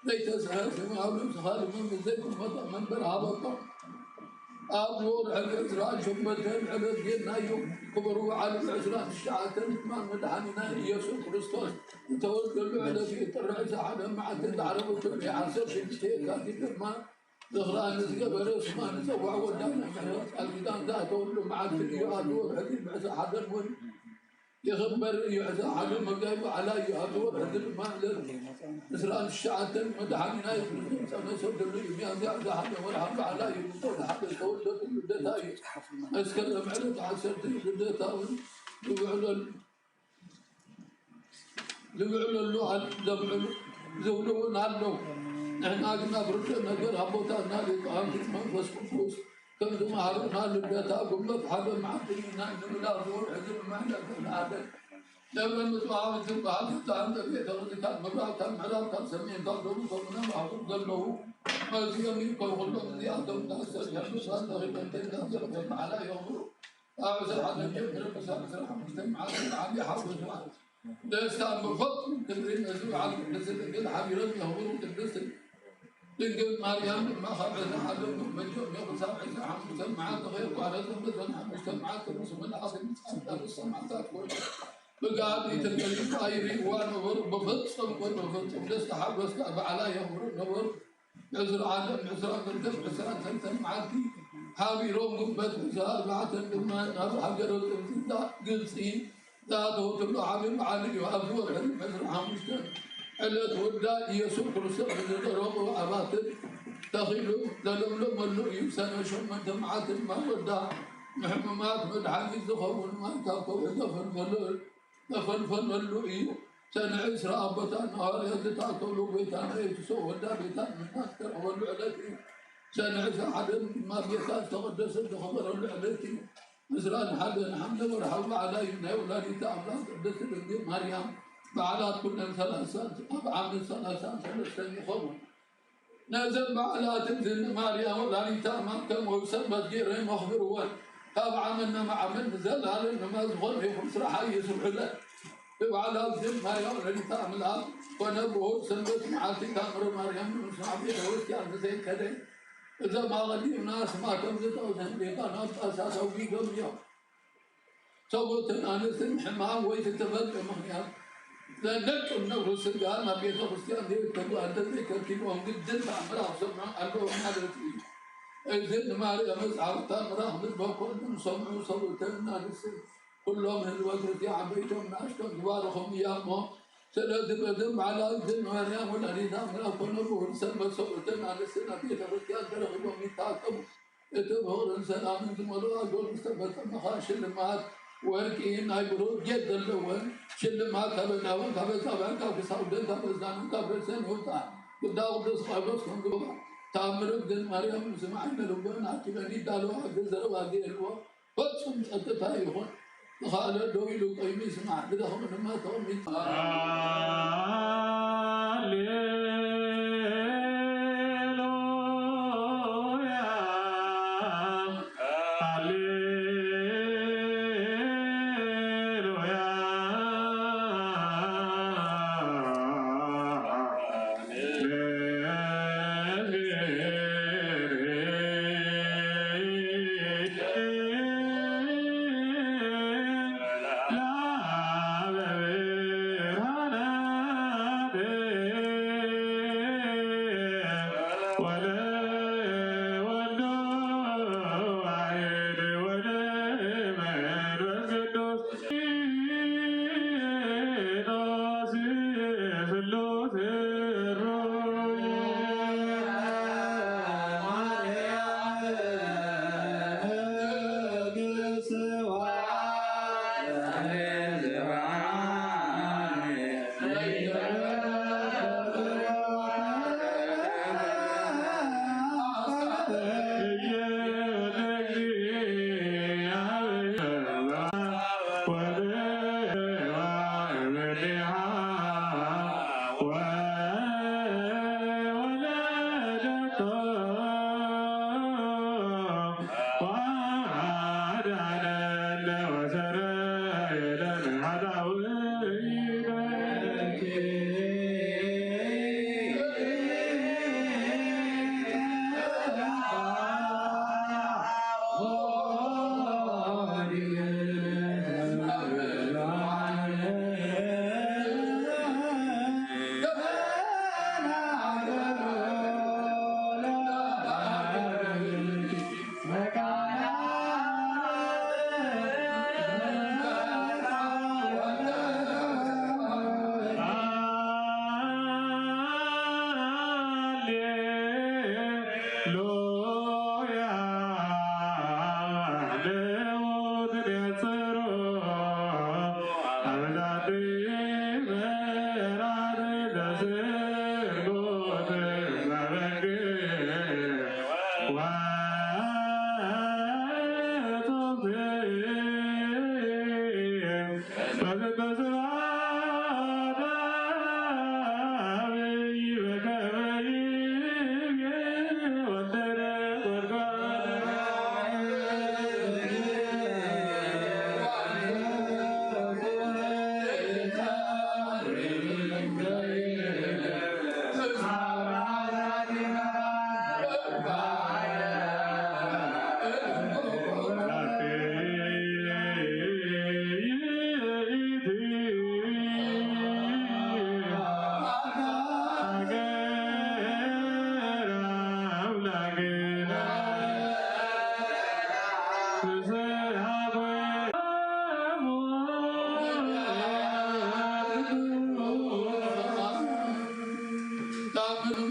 ዘይተስሐ ስም ኣብ ርእስኻ ልመም ዘይክመጠ መንበር ሃበቶም። ኣብ ወርሒ ዕስራን ሸሞንተን ዕለት ጌርናዮ። ክብሩ በዓል ዕስራን ትሽዓተን ድማ መድሓኒና ኢየሱስ ክርስቶስ ዝተወልደሉ ዕለት እዩ። ጥሪ ዕስራ ሓደ መዓልቲ እንዳዕረቡ ክብሪ ዓሰርተ ሽዱሽተ የካቲት ድማ ዝኽራ ንዝገበረ ስማ ንጸዋዕ ወዳና ምሕረት ቃል ኪዳን ዝኣተወሉ መዓልቲ እዩ። ኣብ ወርሒ ዕስራ ሓደን እውን ይኽበር እዩ። ዕስራ ሓደ መጋቢት በዓላ እዩ። ኣብዚ ወርሒ ድማ ዕለት ዕስራን ትሽዓተን መድሓኒና የሱስ ዝጸነሰትሉ እዩ። ሚያዝያ ዕስራ ሓደ ወርሓ በዓላ እዩ። ጥሪ ሓደ ዝተወለደሉ ልደታ እዩ። መስከረም ዕለት ዓሰርተ ልደታ እውን ዝውዕለሉ ዝውዕለሉ ኣል-፣ ዘብዕሉ ዝብሉ እውን ኣለዉ። ንሕና ግና ብርቱዕ ነገር ኣቦታትና ሊቃውንቲ መንፈስ ቅዱስ ከም ዝመሃሩና ልደታ ግንቦት ሓደ መዓልቲ ኢና እንብል። ኣብዚ ወርሒ እዚ ንምሕለት ንኣደ ደብረ ምጽዋዕ ዝበሃል ፍትሓን ቤተ ክርስቲያን ምብራቕ ካብ ምዕራብ ካብ ሰሜን ካብ ደቡብ ከምኡውን ኣብ ዘለዉ መዚኦም ይርከቡ። ኩሎም እዚኣቶም ዳስ ተሪሖም ምሳን ረኺቦም ተይዳዘም በዓላ የኽብሩ። ካብ ዕስራ ሓደ ጀሚሩ ክሳብ ዕስራ ሓሙሽተ መዓልቲ ብዓቢ ሓጎስ በዓል ደስታ ብፍጹም ክብሪ ነዚ በዓል ቅድስት ድንግል ሓቢሮም የኽብሩ። ቅድስት ድንግል ማርያም ድማ ካብ ዕስራ ሓደ መጀመርያ ክሳብ ዕስራ ሓሙሽተ መዓልቲ ከየቋረጸ በዘን ሓሙሽተ መዓልቲ ምስ መላእኽቲ ምስ ጻድቃን ምስ ሰማዕታት ኮይኑ ብጋዲ ተገሊጹ ኣይርእይዋ ነበሩ። ብፍጹም ወይ ብፍጹም ደስታ ሓጎስ ከኣ በዓላ የኽብሩ ነበሩ። ዕስራ ዓለም፣ ዕስራ ክልተን ዕስራን ሰለስተን መዓልቲ ሓቢሮም ግንቦት ዕስራ ኣርባዕተን ድማ ናብ ሃገረ ግብጺ፣ ግብጺ ዝኣተወትሉ ዓቢ በዓል እዩ። ኣብዚ ወርሒ ዕስራ ሓሙሽተ ዕለት ወዳ ኢየሱስ ክርስቶስ ብዝደረቑ ኣባትር ተኺሉ ዘለምለመሉ እዩ። ሰነ ሸሞንተ መዓልቲ ድማ ወዳ ንሕሙማት መድሓኒት ዝኸውን ማይ ካብ ከውሒ ዘፈልፈሉ ዘፈልፈለሉ እዩ። ሰነ ዕስራ ኣቦታትና ሃዋርያት ዝተኣከብሉ፣ ጎይታና የሱስ ወዳ ቤታን ምድናን ዝተረኽበሉ ዕለት እዩ። ሰነ ዕስራ ሓደ ድማ ጌታ ዝተቐደሰ ዝኸበረሉ ዕለት እዩ። ዕስራን ሓደን ሓምለ ወርሓዊ በዓላ እዩ። ናይ ወላዲተ ኣምላኽ ቅድስት ድንግል ማርያም በዓላት ኩለን ሰላሳን ኣብ ዓመት ሰላሳን ሰለስተን ይኸውን። ነዘን በዓላት እዝን ንማርያም ወላዲተ ኣምላክ ከም ወብ ሰንበት ገይረን የኽብርወን። ካብ ዓመት ናብ ዓመት ንዘለኣለም ድማ ዝኾነ ይኹን ስራሓ ይስርሑለን። ብበዓላት እዝን ማርያም ወላዲተ ኣምላክ ኮነ ብእሁድ ሰንበት መዓልቲ ታምረ ማርያም ንምስማዕ ቤተ ክርስቲያን ንዘይከደ፣ እዞም ኣቐዲምና ስማ ከም ዝጠቕሰን ሊቃነ ጳጳሳት ኣውጊዞም እዮም። ሰብኡትን ኣንስትን ሕማም ወይ ዝተፈልጠ ምኽንያት ዘነቅም ነብሩ ስጋ ናብ ቤተ ክርስቲያን ዘይእከቡ እንተዘይከልኪልዎም ግድን ተኣምራ ክሰምዑ ኣለዎም ማለት እዩ። እዚ ንማርያም መጽሓፍ ተኣምራ ክምዝበኮ ዝሰምዑ ሰብኡትን ኣንስትን ኩሎም ህዝበ ክርስቲያን ዓበይቶም ንኣሽቶን ዝባርኾም እያ እሞ፣ ስለዚ በዚ በዓላ እዚ ማርያም ወላዲት ኣምላኽ ኮነ ብእሁድ ሰንበት ሰብኡትን ኣንስትን ኣብ ቤተ ክርስቲያን ተረኺቦም ይታከሙ። እቲ ፍቕርን ሰላምን ዝመልኦ ኣገባብ ዝተፈጸመኻ ሽልማት ወርቂ፣ ናይ ብሩር ጌጥ ዘለወን ሽልማት ካብ ኣእዳወን፣ ካብ ኣጻብዕን፣ ካብ ክሳውደን፣ ካብ እዝናንን ካብ ርእሰን ይውጻ። ግዳ ቅዱስ ጳውሎስ ከም ዝብሎ፣ ተኣምር እግዝእትነ ማርያም ምስማዕ ዓይነ ልቦን ኣኪበን ይዳለዋ፣ ግን ዘረባ ዘይህልዎ ፍጹም ጸጥታ ይኹን። ዝኸኣለ ደው ኢሉ ቆይሙ ይስማዕ፣ ዝደኸመ ድማ ተቐሚጡ። ሃሌሉያ፣ ሃሌሉያ፣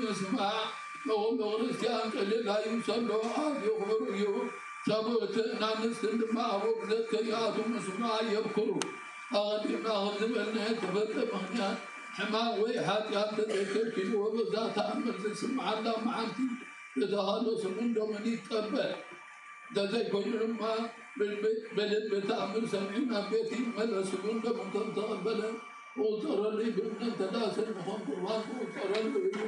ምስማዕ ንኹሉ ክርስትያን ቀሊል ኣይምሰሎ፣ ኣዝዩ ክቡር እዩ። ሰብኡትን ኣንስትን ድማ ኣብ ውግዘት ከይኣትዉ ምስማዕ የብክሩ። ኣቐዲምና ከም ዝበልናዮ፣ ተፈልጠ ምኽንያት ሕማም ወይ ሓጢኣት እንተዘይከልኪልዎ፣ በዛ ተኣምር ዝስምዓላ መዓልቲ ዝተኻህሎ ስሙን ደሙን ይቀበል። እንተዘይኮይኑ ድማ፣ ብልቢ፣ ብልቢ ተኣምር ሰሚዑ ናብ ቤት ይመለስ። ስሙን ደሙን ከም ተቐበለ ክቑጸረሉ እዩ። ብእምነት እንተደኣ ሰሚዕኹም፣ ቁርባን ክቑጸረሉ እዩ።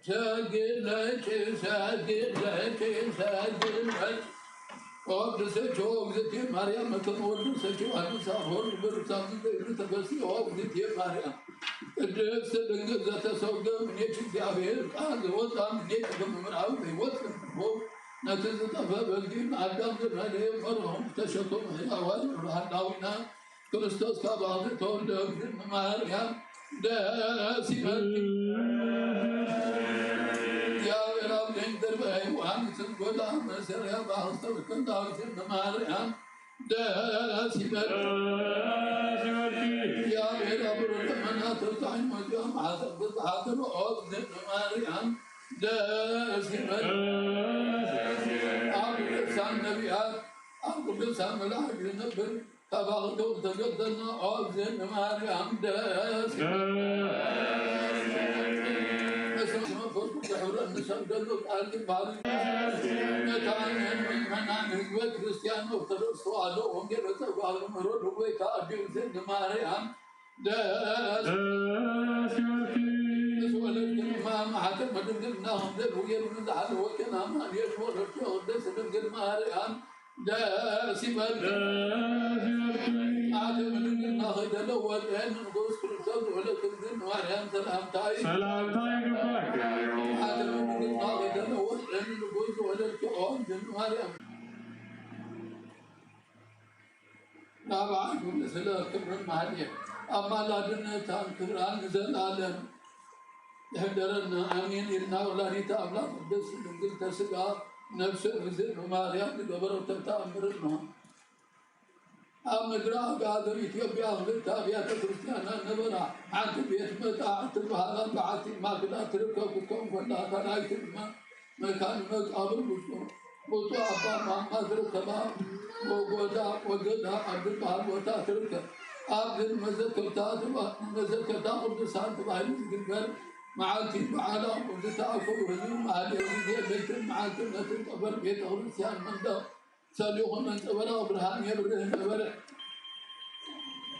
ሰግድ ለኪ፣ ሰግድ ለኪ፣ ሰግድ ለኪ። ወድሰኪ እግዝእትየ ማርያም፣ እቶም ወድሰኪ ዮሃንስ ኣፈወርቅ ብርሳም ዘይብሉ ተፈሲ። እግዝእትየ ማርያም፣ ቅድስት ድንግል፣ ዘተሰውገ እምኔኪ እግዚአብሔር፣ ቃል ዘወጣ እምኔኪ በመምርአዊ ሕይወት ለምንቦ፣ ነቲ ዝጠፈ በጊዕ ኣዳም ዘድሃለየ መርሆም ተሸከሙ ሕያዋን ብርሃን ዳዊና። ክርስቶስ ካብ ኣኽሊ ተወልደ እግዝእትነ ማርያም ደስ ይበልኪ። እግዚኣብሔር ኣብ ዘይንደርበ ዮሃንስን ጎዳ መሰሪያ ብኣኽስተብከን ዳዊትን ማርያም ደስ ይበልኪ። እግዚኣብሔር ኣብ ብሩህ ደመና ተታሒት መጺኦም ሓሰብ ብዝሓደሮ እግዝእትነ ማርያም ደስ ይበልኪ። ኣብ ቅዱሳን ነቢያት ኣብ ቅዱሳን መላእክት ዝነብር ካባኽዶ ዝተገልጸልና ኦብዝን ማርያም ደስ እስመ መንፈስ ቅዱስ ሕብረት ንሰግደሉ ቃል ትባል። ነታ ምእመናን ህዝበ ክርስቲያን ኦርቶዶክስ ተዋህዶ ወንጌል ተጓሩ ምሮ ድወይ ተኣዲው ዝን ማርያም ደስ ደስ ይበልኪ። ምስ ወለድኪ ድማ ማሕተመ ድንግልና ከም ዘድውየሉ ንዝሓለወክን ኣማኑኤል ወለድኪ ቅድስት ድንግል ማርያም ደስ ይበልኪ። ደስ ይበልኪ። ማሕተመ ድንግልና ከይተለወጠ ንንጉስ ክርስቶስ ዝወለድኪ ድንግል ማርያም ሰላምታ ይግባእ። ሰላምታ ይግባእ። ማሕተመ ድንግልና ከይተለወጠ ንንጉስ ዝወለድኪ ኦም ድንግል ማርያም ናብኣ ይኹን ስለ ክብርን ማህሌት ኣማላድነታን ክብራን ንዘለኣለም ይሕደረና ኣሜን ኢልና ወላዲተ ኣምላክ ቅድስት ድንግል ተስጋ ነፍሰ እግዝእትነ ማርያም ዝገበረቶ ተኣምር እንሆ። ኣብ ምድረ ኣጋዝር ኢትዮጵያ ክልተ ኣብያተ ክርስቲያናት ነበራ። ሓንቲ ቤት መጣዕ እትበሃል ኣብ በዓቲ ማክዳ ትርከብ ክትከውን ከላ፣ ካልኣይቲ ድማ መካን መቃብር ብፁዕ ብፁዕ ኣባ ማማ ዝርከባ ወጎዳ ወገዳ ኣብ ዝበሃል ቦታ ትርከብ። ኣብዚ ንመዘከርታ ትባ-፣ ንመዘከርታ ቅዱሳን ተባሂሉ ዝግበር መዓልቲ በዓል ኣብኡ ዝተኣከቡ ህዝቢ ማህሌት ግዜ ለይትን መዓልትን ነቲ ጠፈር ቤተ ክርስቲያን መንደቕ ሰሊኹ መንጸበራቕ ብርሃን የብርህ ነበረ።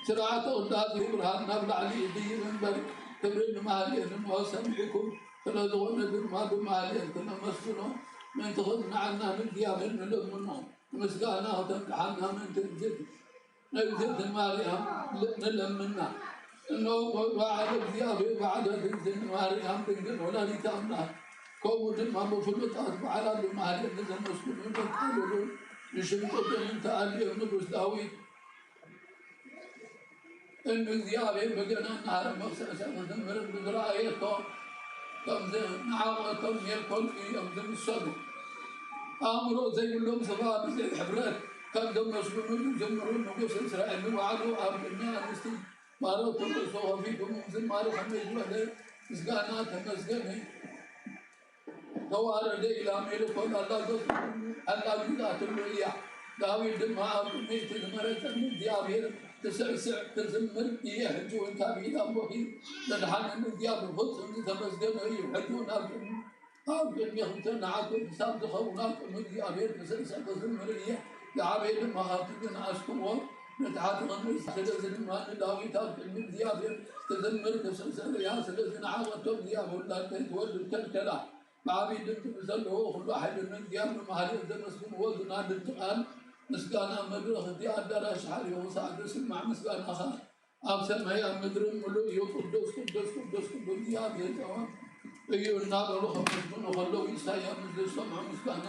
ስርዓተ ቅዳሴ ብርሃን ናብ ላዕሊ ይድይብ እምበር፣ ክብሪ ንማህሌት እንሆ ሰሚዕኩም። ስለ ዝኾነ ድማ ብማህሌት ክነመስግኖ፣ ምእንቲ ከጽንዓና ንእግዚኣብሔር ንለምኖ። ምስጋና ከተብቅዓና ምእንቲ እግዝእት-፣ ንእግዝእትነ ማርያም ንለምና። እነሆ በዓለ እግዚኣብሔር በዓለ እግዝእትነ ማርያም ድንግል ወላዲተ ኣምላክ፣ ከምኡ ድማ ብፍሉጣት በዓላት ብማህሌት ንዘመስግኑ ዘቃልሉ ንሽም ቅዱስ እንተኣልዮም ንጉስ ዳዊት እን እግዚኣብሔር በገና እናሃረመ ክስዕስዕ ክዝምርን ብዝረኣየቶ ከም ዝነዓቐቶም ሜልኮል እዮም ዝምሰሉ። ኣእምሮ ዘይብሎም ሰባት ብዘይ ሕብረት ከም ዘመስግኑ ዝዝምሩ ንጉስ እስራኤል ንባዕሉ ኣብ ቅድሚ ኣንስቲ ባሮቱ ርእሱ ከፊቱ ዝማሬ ከመይ ዝበለ ምስጋና ተመስገነ። ተዋረደ ኢላ ሜልኮል ኣላገጹ ኣላጊጻትሉ እያ። ዳዊት ድማ ኣብ ቅድሚ እቲ ዝመረጸኒ እግዚኣብሔር ክስዕስዕ ክዝምር እየ። ሕጂ እውን ካብ ኢዳ እምቦኺ ዘድሓነኒ እግዚኣብሔር ፍጹም ዝተመስገነ እዩ። ሕጂ እውን ኣብ ቅድሚ ኣብ ቅድሚ ክልተ ንዓቱ ክሳብ ዝኸውን ኣብ ቅድሚ እግዚኣብሔር ክስዕስዕ ክዝምር እየ። ዝዓበየ ድማ ካብቲ ዝነኣስክዎ ንታሕቲ ክምልስ። ስለዚ ድማ ንዳዊት ኣብ ቅድሚ እግዚኣብሔር ክዝምር ክስዕስዕ ርእያ። ስለዚ ንዓቐቶ እግዚኣብሔር ውላድ ከይትወልድ ከልከላ። ብዓብዪ ድምፂ ብዘለዎ ኩሉ ሓይሊ ንእግዚኣብሔር ብማህሌት ዘመስግንዎ ዝናድድ ቃል ምስጋና ኣብ መድረኽ እቲ ኣዳራሽ ሓሊኹ ክሳዕ ዝስማዕ ምስጋናኻ ኣብ ሰማይ ኣብ ምድርን ምሉእ እዩ። ቅዱስ፣ ቅዱስ፣ ቅዱስ፣ ቅዱስ እግዚኣብሔር ጸባኦት እዩ እናበሉ ከመስግኑ ከለዉ ኢሳይያስ ምስ ዝሰምዖ ምስጋና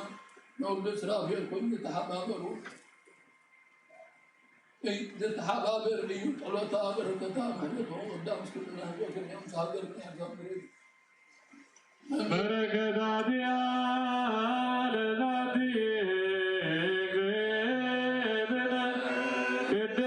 ንቅዱስ ሱራፌል ኮይኑ ዝተሓባበሩ፣ ዝተሓባበር እዩ። ጸሎታ በረከታ ምሕረቱ ወዳ ምስ ኩልና ህዝበ ክርስቲያን ሃገር ክሕዛ ምድሪ በረከታቲያ ለዛቲ እግዝእትነ ቅድስት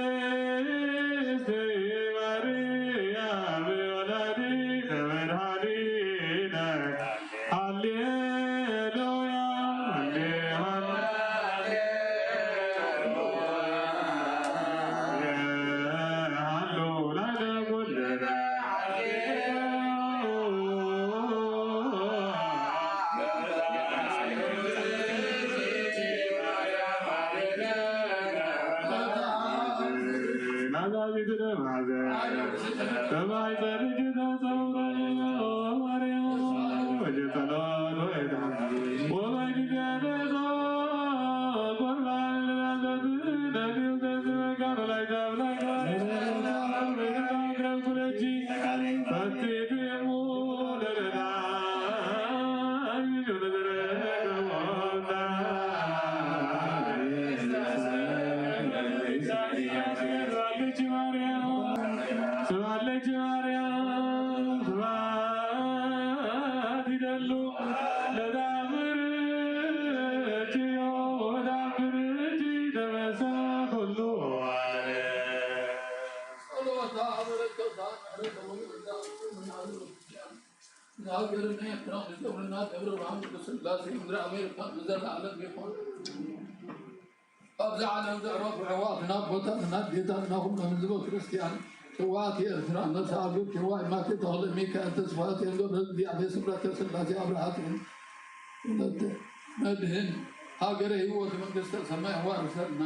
ስብሐት ለኪ ማርያም፣ ስብሐት ይደሉ ለዳብርኪ ወዳብርኪ ተበሳ ኩሉ። ጸሎታ በረከታ ንሃገርና ኤርትራ ንዘውርና ደብረ ብርሃን ቅዱስ ሥላሴ ምድሪ ኣሜሪካ ንዘለዓለም ይኹን። ኣብዚ ዓለም ዘዕረፉ ኣሕዋትና ኣቦታትና ኣዴታትና ኩሎም ህዝበ ክርስቲያን ስውኣት ኤርትራ ነፍሲ ኣብ ግብር ዋይ ማቴ ተኽለ ሚካኤል ተስፋ ቴንዶ ህዝቢ ኣቤ ስብረተ ስላሴ ኣብርሃ ቴን ወለተ መድህን ሃገረ ህይወት መንግስተ ሰማይ ዋርሰልና።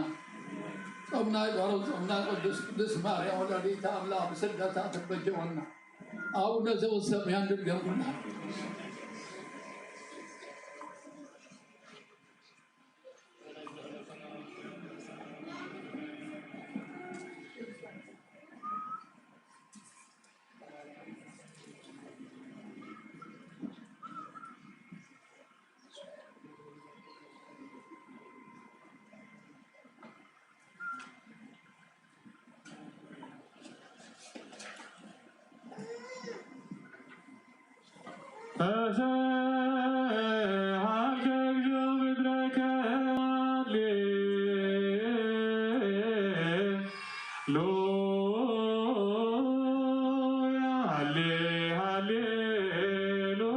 ጾምና ይባረክ ጾምና ቅዱስ ቅዱስ ማርያም ወላዲተ ኣምላኽ ብስደታ ትበጀወና። ኣቡነ ዘበሰማያት ድገሙና። ተሰብሐልከ እግዚኦ ምድረከ። ሃሌሉያ፣ ሃሌ፣ ሃሌሉያ።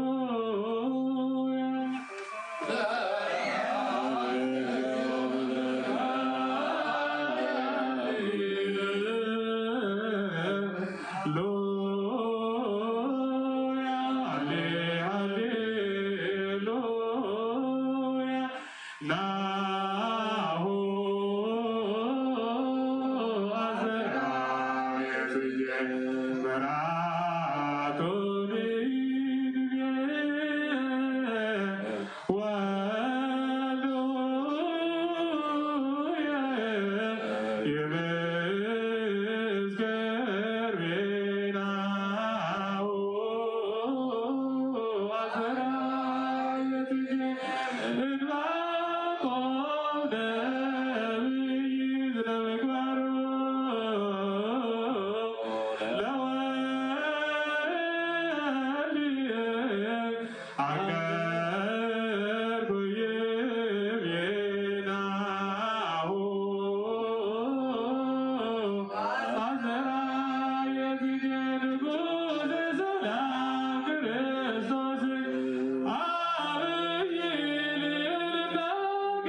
ሃሌሉያ፣ ሃሌ፣ ሃሌሉያ። ናሁ አዘራ የትጀመራቱ ዲድቤ ወልዱ ይምስክር ቤናሁ አዘራ የትጀ እንባቆም ነቢይ ዝነምግባሩ ለወልድ አገርኩ ይቤናሁ አዘራ የትጀ ንጉሥ ሰላም ክርስቶስ አብይ ልልናከ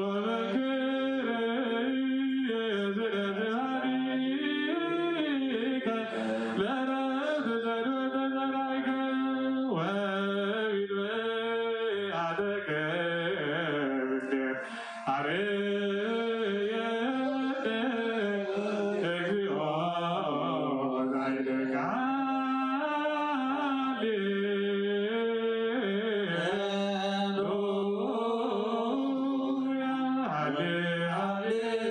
ወመንክር ስለ ዘባሪከ ለረብ ዘዶተ ዘራይከ ወቢድመ አተከ አርየነ እግዚኦ ኃይልካ። ሃሌሉያ፣ ሃሌሉያ።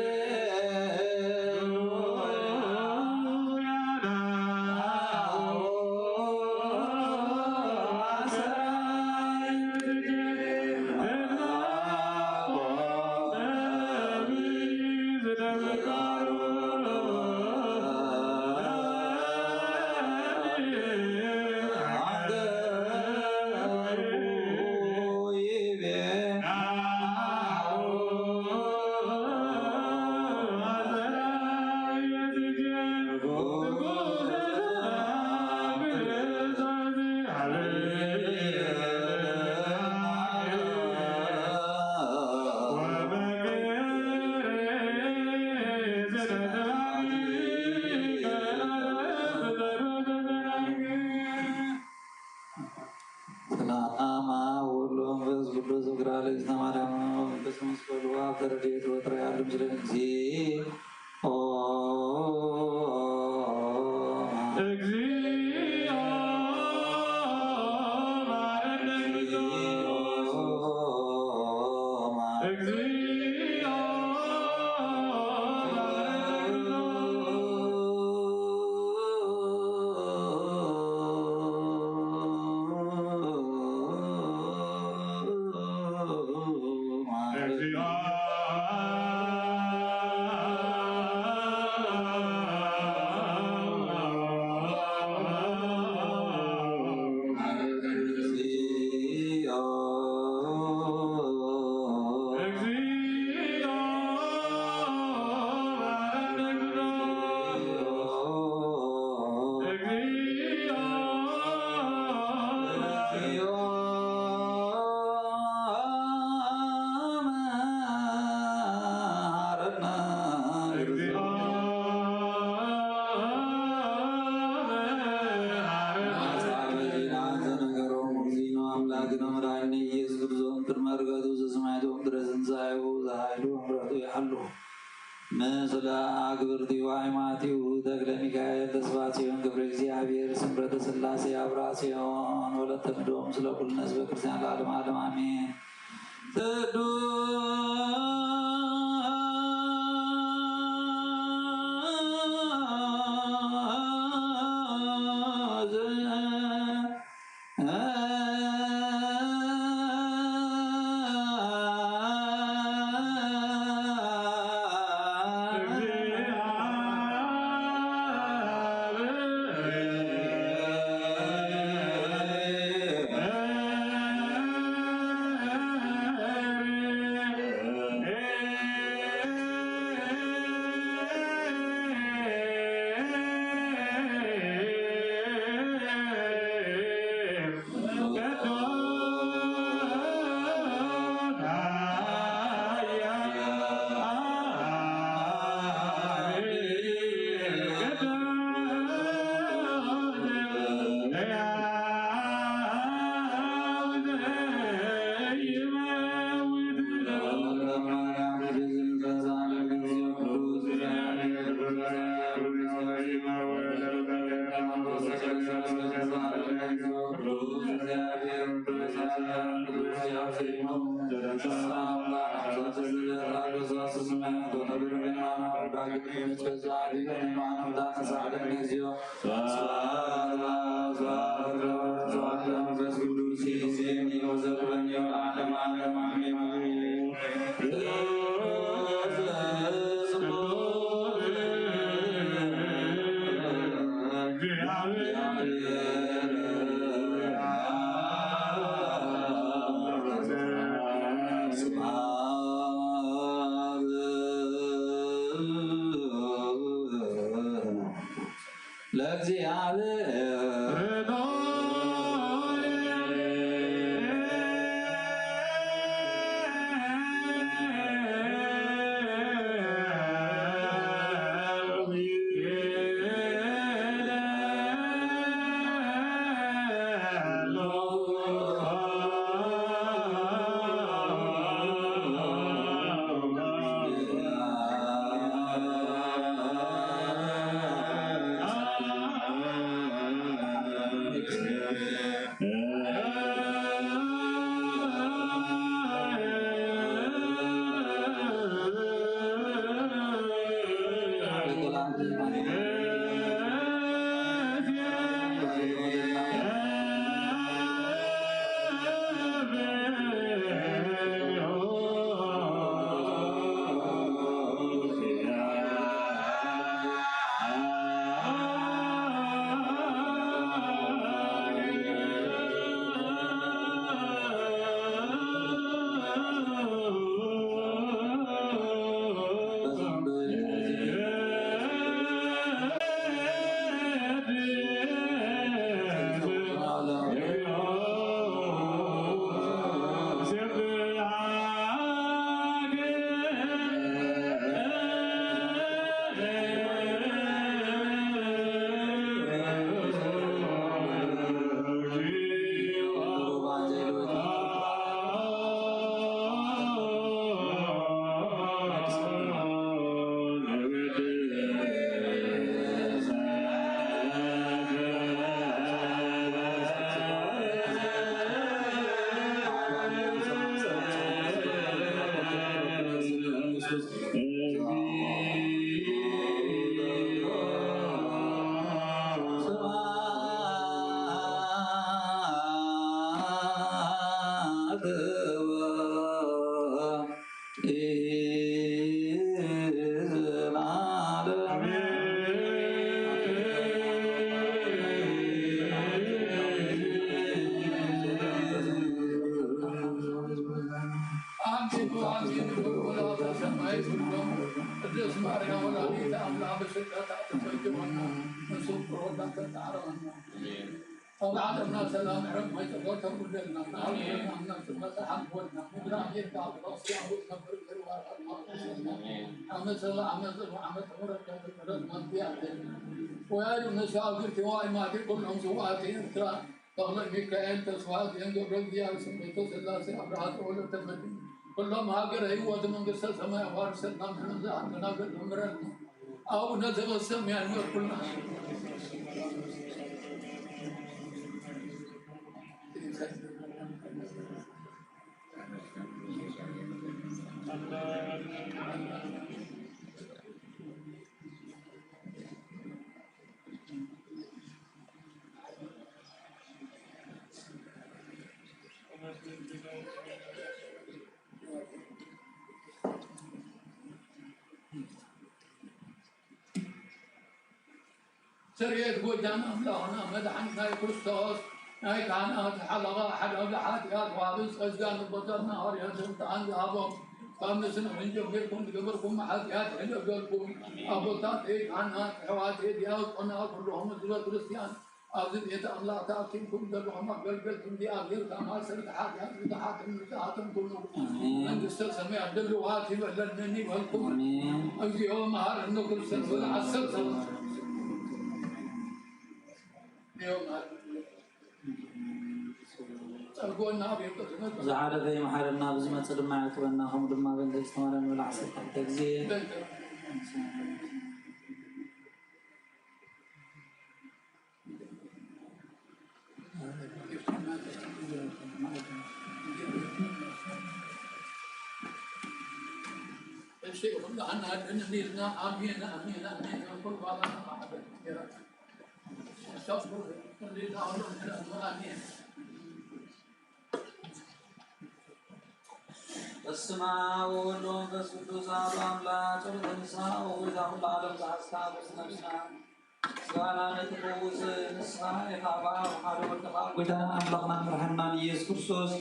ኣብ ረድኤት ወጥረ ያሉ ምስለ እግዚኦ እግዚኦ ማረነ እግዚኦ አምላክነ መድኃኒነ ኢየሱስ ክርስቶስ ቅድመ ዕርገቱ ዘስማይቶም ድረስ ትንሣኤሁ ዘኃይሉ ምሕረቱ ይሓሉ። ምስለ አግብርቲሁ አይማቲሁ ተክለ ሚካኤል ተስፋ ጽዮን ገብረ እግዚአብሔር ስምረተ ሥላሴ አብራ ጽዮን ወለተ ምድሆ ምስለ ኩልነ ህዝበ ክርስቲያን ለዓለመ ዓለም አሜን። ቅዱስ ለእግዚአብሔር አሜን፣ አሜን። ወላዲተ ሰማይ ኩሎም ቅድስት ማርያም ወላዲተ አምላክ በስደት አትፈጅወና፣ እሱ ፍሮዳ ተጣረወና። አሜን። ኣብ ዓለምና ሰላም፣ ዕረፍቲ፣ ማይ ጸሎት ተውርደልና። አሜን። አምላክ መጽሓፍ ወልና ምድራ ጌታ ብረክሲ አቡት ነበር ገርባታ። አሜን። አመት ሰላ አመት ዘሩ አመት ተመረቀ ተመረቀ መንቢያት። ወያሉ ነሳ አግር ተዋይ ማቴ ኩሎም ስዋቴ ኤርትራ ተኽለ ሚካኤል፣ ተስፋ ጽዮን፣ ገብረ እግዚአብሔር፣ ስምረተ ሥላሴ፣ አብርሃ ተወልደ፣ ተመዲ፣ ኩሎም ሃገረ ህይወት መንግስተ ሰማይ አዋርሰና፣ ምሕረት ዘአንተናገር ምሕረት ነው። አቡነ ዘበሰማያት ይመርኩልና። ስርየት ጎይታና ኣምላኽና መድሓኒትና ክርስቶስ ናይ ካህናት ሓለቓ ሓደ ብሓጢኣት ወሃቢ ጸጋ ንቦታትና ሃዋርያትን ተኣን ዝሃቦም ካብ ንስንሕን ጀሚርኩም ዝገበርኩም ሓጢኣት ይሕደገልኩም። ኣቦታተይ ካህናት፣ ኣሕዋተይ ዲያቆናት፣ ኩልኹም ህዝበ ክርስቲያን ኣብዚ ቤት ኣምላኽ ተኣኪብኩም ዘለኹም ኣገልገልቲ እግዚኣብሔር ካብ ማእሰርቲ ሓጢኣት ብዙሓትን ንጹሃትን ኩኑ። ኣሜን። መንግስተ ሰማያት ድልዋት ይበለንን ይበልኩም። ኣሜን። እግዚኦ መሐረነ ክርስቶስ ወለ ዓሰርተ። ጸርጎና ቤት ዝሓለፈ ይምሓረና፣ ብዝመጽእ ድማ ይዕቅበና። ከምኡ ድማ በእንተ እግዝእትነ ማርያም ንብል ዓሰርተ ክልተ ግዜ። እሺ፣ ሁሉ አናድን እንዲልና አሜን፣ አሜን፣ አሜን። ሁሉ ባላ አስተፍሩ እንዲልና ሁሉ አሜን። በስመ አብ ወወልድ ወመንፈስ ቅዱስ አሐዱ አምላክ። ጸሎተ ንስሐ። ኦ ጎይታ ኩሉ ዓለም ዝሓዝካ ቅዱስ ነፍስና ስጋና ነቲ ፈውስ ንስኻ ኢኻ። ብኣብ ሓደ ወድኻ ጎይታን ኣምላኽናን መድሓንናን ኢየሱስ ክርስቶስ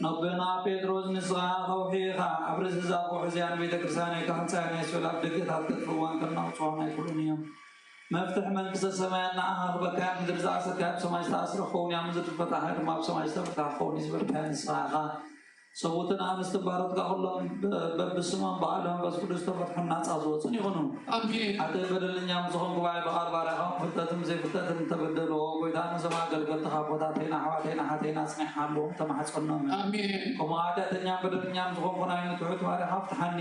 ነቦና ጴጥሮስ ንስኻ ከውሒ ኢኻ። ኣብ ርእሲ እዛ ከውሒ እዚኣ ንቤተ ክርስቲያን ኢኻ ህንጻ ናይ ሲኦል ኣብ ደገታት ከጥፍእዋን ከናውጽዋን ኣይክእሉን እዮም። መፍትሕ መንግስተ ሰማያት ንዓኻ ክበካ እያ። ምድሪ ዝኣሰርካያ ኣብ ሰማይ ዝተኣስረ ክኸውን እያ፣ ምድሪ ዝፈታሕካያ ድማ ኣብ ሰማይ ዝተፈትሐ ክኸውን እዩ ዝበልካያ ንስኻ ኢኻ። ሰብኡትን ኣንስትን ባሮትካ ኩሎም በ-፣ በብስሞም ብቃል መንፈስ ቅዱስ ዝተፈትሑን ናጻ ዝወጹን ይኹኑ። ኣሜን። ሓጥእን በደለኛን ዝኾንኩ ባይ ብቃል ባሪያኻ ፍልጠትን ዘይፍልጠትን እተበደልዎ ጎይታ ነዞም ኣገልገልትኻ ኣቦታተይን ኣሕዋተይን ኣሓተይን ኣጽኒዕካ ኣለዎም ተማሕጸኖም። ኣሜን። ከምኡ ሓጢኣተኛን በደለኛን ዝኾንኩ ናይ ንትሑት ባሪያኻ ፍትሓኒ።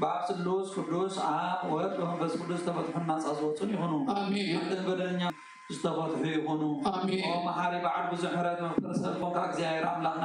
ብኣብ ስሉስ ቅዱስ ኣብ ወልድ መንፈስ ቅዱስ ዝተፈትሑን ናጻ ዝወጹን ይኹኑ። ኣሜን። ሓጥእን በደለኛን ዝተፈትሑ ይኹኑ። ኣሜን። ኦ መሓሪ በዓል ብዙሕ ምሕረት መፍቀሪ ሰብ ኮንካ እግዚኣብሔር ኣምላኽና